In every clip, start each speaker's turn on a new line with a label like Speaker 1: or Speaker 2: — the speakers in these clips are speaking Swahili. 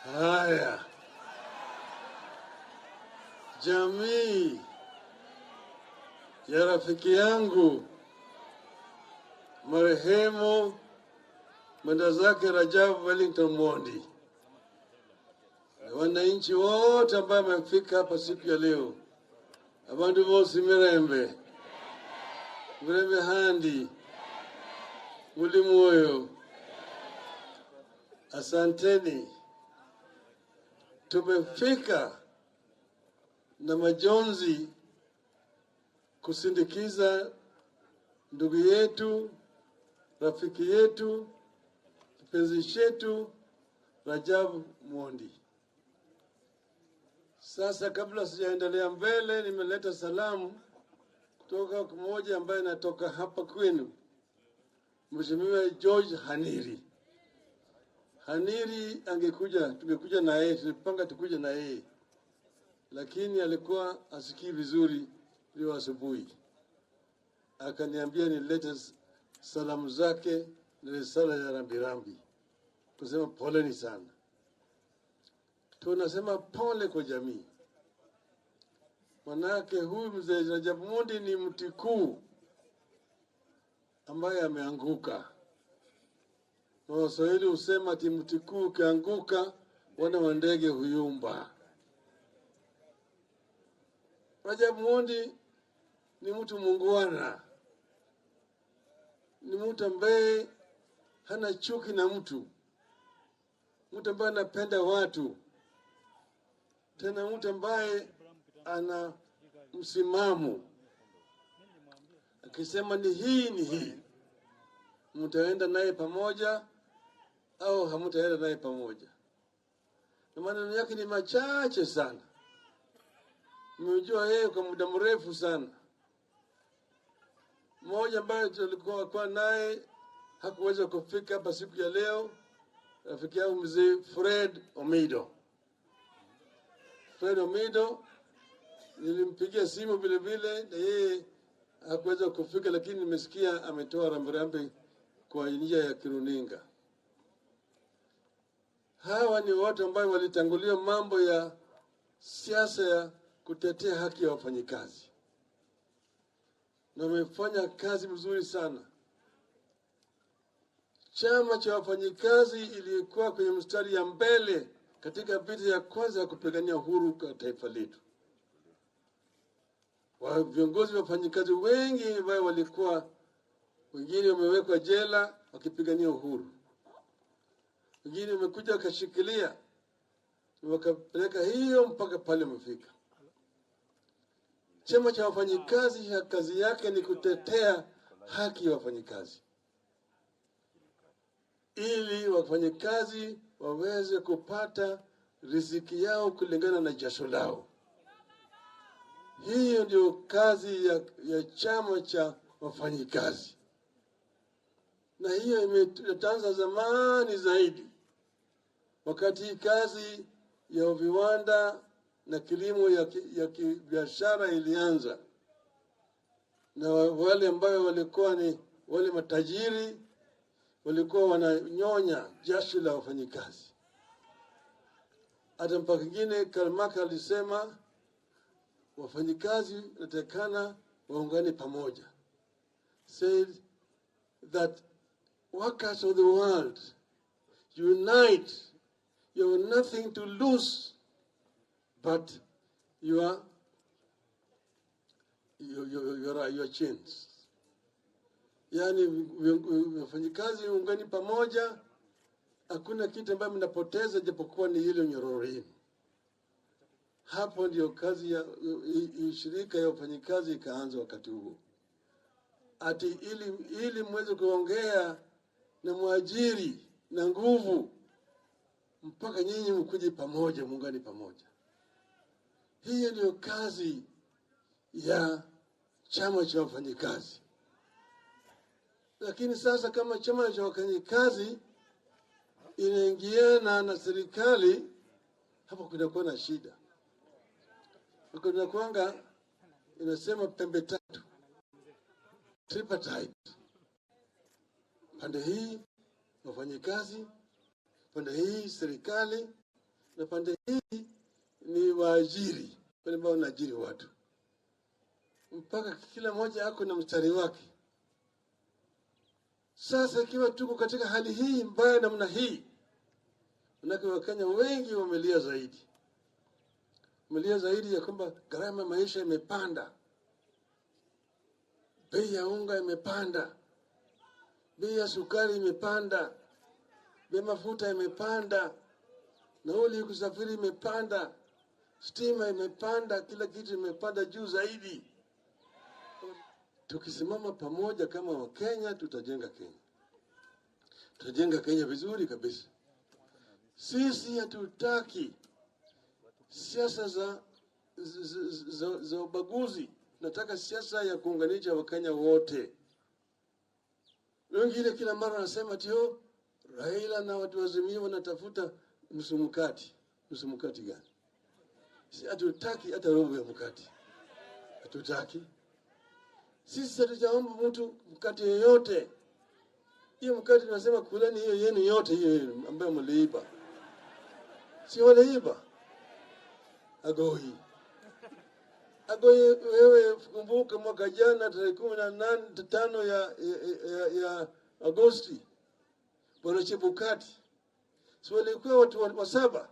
Speaker 1: Haya, jamii ya rafiki yangu marehemu mwendazake Rajab Wellington Mondi, na wananchi wote ambao wamefika hapa siku ya leo, abandu bosi, mirembe mirembe, handi muli moyo, asanteni. Tumefika na majonzi kusindikiza ndugu yetu, rafiki yetu, kipenzi chetu Rajab Mondi. Sasa kabla sijaendelea mbele, nimeleta salamu kutoka kwa mmoja ambaye anatoka hapa kwenu, Mheshimiwa George Khaniri. Khaniri angekuja, tungekuja na yeye, tulipanga tukuje na yeye, lakini alikuwa asikii vizuri leo asubuhi, akaniambia nilete salamu zake na risala ya rambirambi, kusema poleni sana. Tunasema pole kwa jamii, manake huyu mzee Rajab Mondi ni mti kuu ambaye ameanguka. Na Waswahili husema ati mti kuu ukianguka, wana wa ndege huyumba. Rajab Mondi ni mtu muungwana, ni mtu ambaye hana chuki na mtu, mtu ambaye anapenda watu, tena mtu ambaye ana msimamo, akisema ni hii ni hii, mtaenda naye pamoja au hamtaenda naye pamoja. Na maneno yake ni machache sana. Nimejua yeye kwa muda mrefu sana. Mmoja ambaye tulikuwa kwa naye hakuweza kufika hapa siku ya leo, rafiki yangu mzee Fred Omido. Fred Omido nilimpigia simu vile vile, na yeye hakuweza kufika, lakini nimesikia ametoa rambirambi kwa njia ya kiruninga. Hawa ni watu ambao walitangulia mambo ya siasa ya kutetea haki ya wafanyikazi na wamefanya kazi mzuri sana. Chama cha wafanyikazi ilikuwa kwenye mstari ya mbele katika vita ya kwanza ya kupigania uhuru kwa taifa letu. Wa viongozi wa wafanyikazi wengi ambao walikuwa, wengine wamewekwa jela wakipigania uhuru, wengine wamekuja wakashikilia wakapeleka hiyo mpaka pale wamefika. Chama cha wafanyikazi kazi yake ni kutetea haki ya wafanyikazi ili wafanyikazi waweze kupata riziki yao kulingana na jasho lao. Hiyo ndio kazi ya chama cha wafanyikazi, na hiyo imeanza zamani zaidi, wakati kazi ya viwanda na kilimo ya kibiashara ilianza, na wale ambayo walikuwa ni wale matajiri walikuwa wananyonya jasho la wafanyikazi. Hata mpaka kingine Karl Marx alisema wafanyikazi natakana waungane pamoja, said that workers of the world, unite, you have nothing to lose but your chains. Yaani wafanyikazi ungani pamoja, hakuna kitu ambayo mnapoteza japokuwa ni ile nyororo yenu. Hapo ndio kazi ya shirika ya wafanyikazi ikaanza wakati huo, ati ili mweze kuongea na mwajiri na nguvu, mpaka nyinyi mkuje pamoja, muungane pamoja. Hiyo ndio kazi ya chama cha wafanyikazi. Lakini sasa kama chama cha wafanyikazi inaingiana na serikali, hapo kunakuwa na shida. Kunakuanga inasema pembe tatu, tripartite. Pande hii wafanyikazi, pande hii serikali, na pande hii ni waajiri, wale ambao wanaajiri watu, mpaka kila mmoja ako na mstari wake. Sasa ikiwa tuko katika hali hii mbaya namna hii, manake Wakenya wengi wamelia zaidi, wamelia zaidi ya kwamba gharama ya maisha imepanda, bei ya unga imepanda, bei ya sukari imepanda, bei ya mafuta imepanda, nauli kusafiri imepanda, stima imepanda, kila kitu imepanda juu zaidi. Tukisimama pamoja kama Wakenya, tutajenga Kenya, tutajenga Kenya vizuri kabisa. Sisi hatutaki siasa za ubaguzi. Nataka siasa ya kuunganisha Wakenya wote. Wengine kila mara wanasema tio Raila na watu wa Azimio wanatafuta nusu mkate. Nusu mkate gani? Si hatutaki hata robo ya mkate, hatutaki. Sisi hatujaomba mtu mkate yoyote. Hiyo mkate tunasema kuleni hiyo yenu yote, hiyo yenu ambayo mliiba, si waliiba? Agoi Agoi, wewe kumbuka mwaka jana tarehe 15 ya Agosti, Bwana Chebukati, si walikuwa watu wa saba,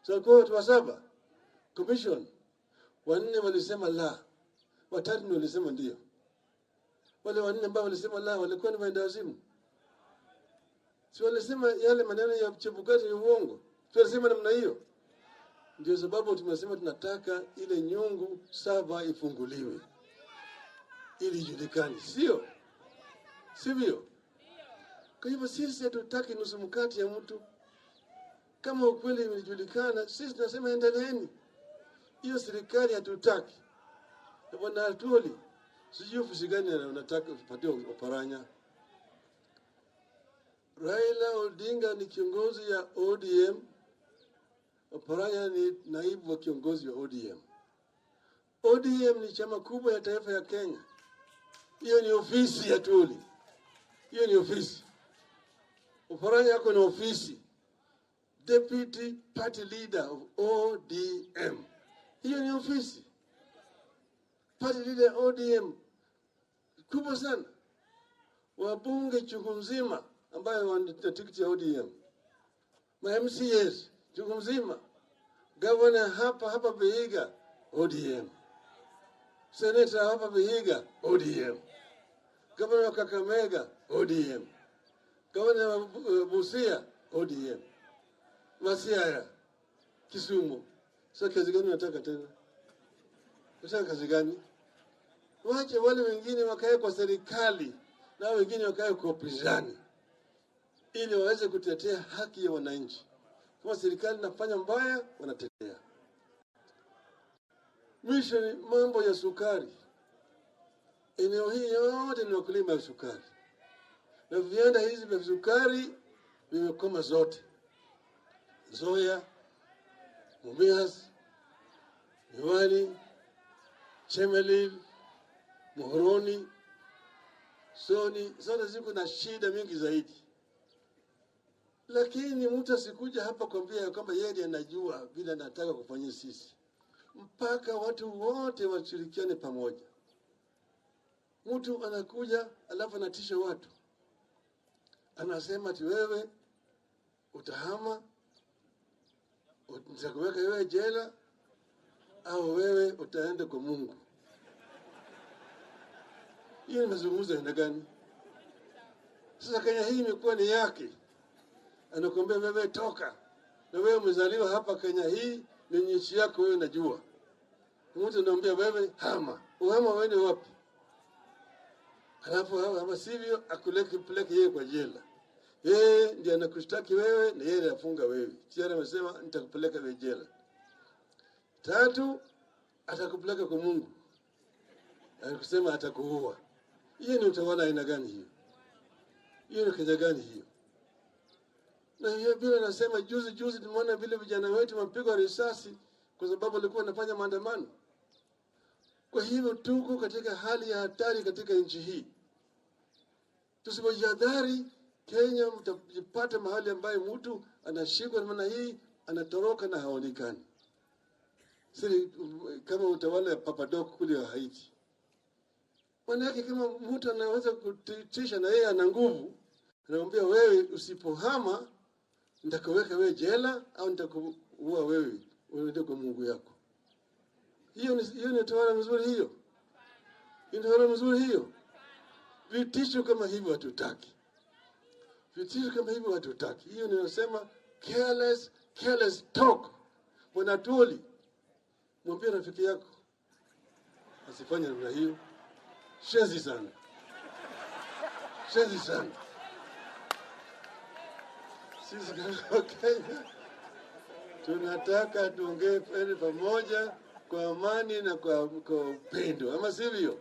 Speaker 1: si walikuwa watu wa saba commission, wanne walisema la, watatu ndio walisema ndio. Wale wanne ambao walisema la walikuwa ni waenda wazimu? Si walisema yale maneno ya Chebukati ni uongo? Si walisema namna hiyo? Ndio sababu tumesema tunataka ile nyungu saba ifunguliwe ili ijulikane, sio sivyo? Kwa hivyo sisi hatutaki nusu mkate ya mtu. Kama ukweli imejulikana, sisi tunasema endeleeni. Hiyo serikali hatutaki. Bwana Atwoli, sijui ofisi gani unataka upatie Oparanya. Raila Odinga ni kiongozi ya ODM, Oparanya ni naibu wa kiongozi wa ODM. ODM ni chama kubwa ya taifa ya Kenya. Hiyo ni ofisi ya Atwoli, hiyo ni ofisi. Oparanya yako ni ofisi, deputy party leader of ODM, hiyo ni ofisi. Party leader ODM kubwa sana, wabunge chungu mzima ambayo wana tikiti ya ODM, ma MCAs chungu mzima, governor hapa hapa Vihiga ODM, senator hapa Vihiga ODM, governor wa Kakamega ODM, governor wa Busia ODM, Masiaya Kisumu. Sasa kazi gani unataka tena? Unataka kazi gani? Wache wale wengine wakae kwa serikali na wengine wakae kwa upinzani, ili waweze kutetea haki ya wananchi. Kama serikali inafanya mbaya, wanatetea. Mwisho ni mambo ya sukari. Eneo hii yote ni wakulima wa sukari, na viwanda hizi vya sukari vimekoma zote: Nzoia, Mumias, Miwani, Chemelil, Muhoroni, Soni, zote ziko na shida mingi zaidi. Lakini mtu asikuja hapa kuambia ya kwamba yeye ndiye anajua vile anataka kufanyia sisi, mpaka watu wote washirikiane pamoja. Mtu anakuja alafu anatisha watu, anasema ati wewe utahama, nitakuweka wewe jela, au wewe utaenda kwa Mungu. Hiyo ni mazungumzo ya aina gani? Sasa Kenya hii imekuwa ni yake, anakuambia wewe toka, na wewe umezaliwa hapa Kenya hii, ni nchi yako wewe, unajua. Mtu anaambia wewe hama, uhama uende wapi? Alafu kama sivyo akuleke peleke yeye kwa jela. Yeye ndiye anakushtaki wewe na yeye anafunga wewe. Tayari amesema nitakupeleka wewe jela. Tatu, atakupeleka kwa Mungu. Alikusema atakuua. Hiyo ni utawala aina gani hiyo? Hiyo ni Kenya gani hiyo? Na hiyo vile nasema juzi juzi tumeona vile vijana wetu wamepigwa risasi kwa sababu walikuwa wanafanya maandamano. Kwa hivyo tuko katika hali ya hatari katika nchi hii. Tusipojihadhari, Kenya mtajipata mahali ambayo mtu anashikwa namna hii Anatoroka na haonekani. Si kama utawala ya Papa Doc kule wa Haiti. Maana kama mtu anaweza kutisha na yeye ana nguvu, anamwambia wewe, usipohama nitakuweka wewe jela au nitakuua wewe, uende kwa Mungu yako. Hiyo ni utawala mzuri hiyo? Hiyo ni utawala mzuri hiyo? Vitisho kama hivyo hatutaki. Vitisho kama hivyo hatutaki. Hiyo ninasema careless, careless talk. Bwana Atwoli, mwambie rafiki yako asifanye namna hiyo. Shenzi sana, shenzi sana. Sisi kama Wakenya tunataka tuongee pamoja kwa amani na kwa upendo, ama sivyo?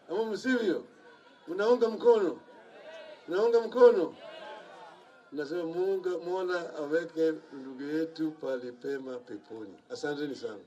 Speaker 1: Ama msivyo? Unaunga mkono? Unaunga mkono? Nasema Mungu Mola aweke ndugu yetu pali pema peponi. Asanteni sana.